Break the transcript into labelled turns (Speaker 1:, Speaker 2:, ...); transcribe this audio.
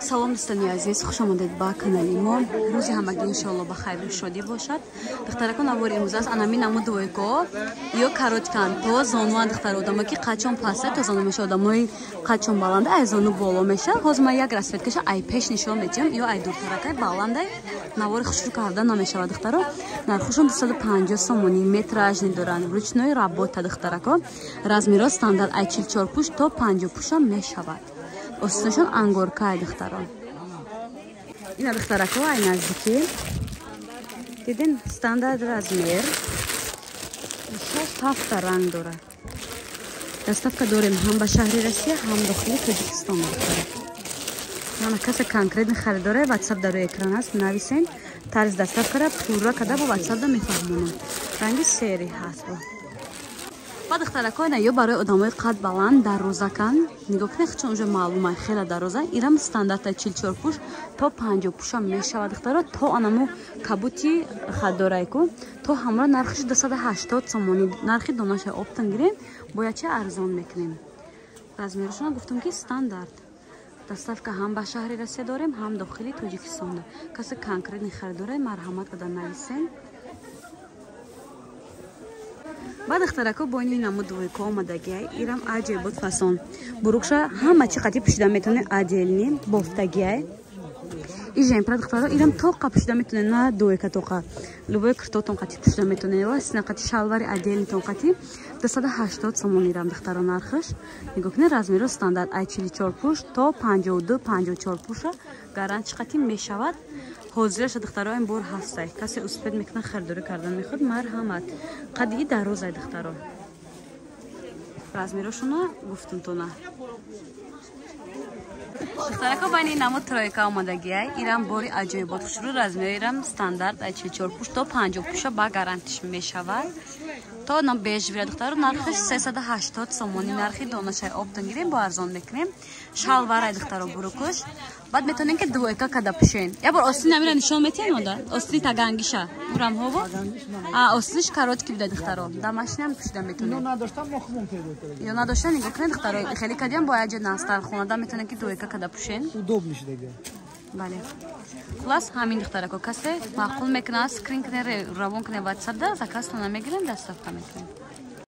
Speaker 1: Салом дӯстони азиз, хуш омадед ба канали мо. Рӯзи ҳамагӣ иншоалло ба хайру шодӣ бошад. Духтаракон, навори имрӯз аст анами намуд двойко ё короткан то зонуан. Духтар, одамо ки қадшон паста то зону меша, одамои қадшон баланда ай зону боло меша. Ҳозир ман як расцветкаша ай пеш нишон медиҳам, ё ай дуртаракай баландай навори хушрӯ карда намешавад. Духтаро, нархушон 250 сомонӣ, метражни доранд, ручной работа. Духтарако, размеро стандарт ай 44 пуш то 50 пуша мешавад. Остинашон ангоркай, духтаро. Ина, духтарако, ай наздикӣ дидин, стандарт размер, шаш ҳафта ранг дорад. Доставка дорем ҳам ба шаҳри Россия, ҳам дохили Тоҷикистон. Духтара, мана, касе конкретно харидора, ватсап дар рӯи экран аст, нависен, тарзи доставкара пурра када бо ватсапда мефаҳмонам. Ранги серый ҳаст. Ба духтарако, ина ё барои одамои қад баланд дарозакан. Нигоҳ кунед, чун уже маълума, хеле дароза. Ирам стандарта 44 пуш то 50 пуша мешавад. Духтаро, то анаму кабути хаддорайку то ҳамро нархиш 280 сомонӣ. Нархи донаша оптом гирем, бояд чи арзон мекунем. Размерашона гуфтам ки стандарт. Доставка ҳам ба шаҳри Россия дорем, ҳам дохили Тоҷикистон. Касе конкретный харидора, марҳамат када нависен. Ба духтарако, бо ини намуд двойка омадагиай. Ирам аҷоибот фасон, бурукша ҳама чи қати пӯшида метавонед, отдельный бофтагиай. И жемпра, духтаро, ирам тоқа пӯшида метавонед, на двойка, тоқа любой куртотон қати пӯшида метавонед, ласина қати, шалвари отдельныйтон қати. 280 сомон ирам, духтаро, нархаш. Нигоҳ кунед, размеро стандарт ай 44 пуш то 52, 54 пуша гарантиш қати мешавад. Ҳозираша, духтаро, ин бор ҳастай. Касе успеть мекунад, харидорӣ кардан мехоҳад, марҳамат. Қадии дарозай, духтаро, размерошона гуфтумтона. Духтарако, байни намуд тройка омадагиай. Ирам бори аҷоибот хушрӯ, размери ирам стандарт ай 44 пуш то 50 пуша ба гарантиш мешавад. То нам бежвира, духтаро, нархиш 380 сомонӣ. Нархи донашай оптом гирем, бо арзон мекунем. Шалварай, духтаро, бурукуш. Баъд метавонем ки двойка када пӯшен. Як бор остини амира нишон метиҳем, ода остини тагангиша урамҳово. Остиниш короткий буда, духтаро, дар машинам пӯшида метавонем. Ё надошта, нигоҳ кунед, духтаро, хеле кадиам бо яҷа настар хонада метавонем ки двойка када пӯшен.
Speaker 2: Удобный шидаги.
Speaker 1: Бале, хулас ҳамин, духтарако, касе маъқул мекунад, скрин кунед, равон кунед ватсапда, заказтона мегирем, доставка мекунем.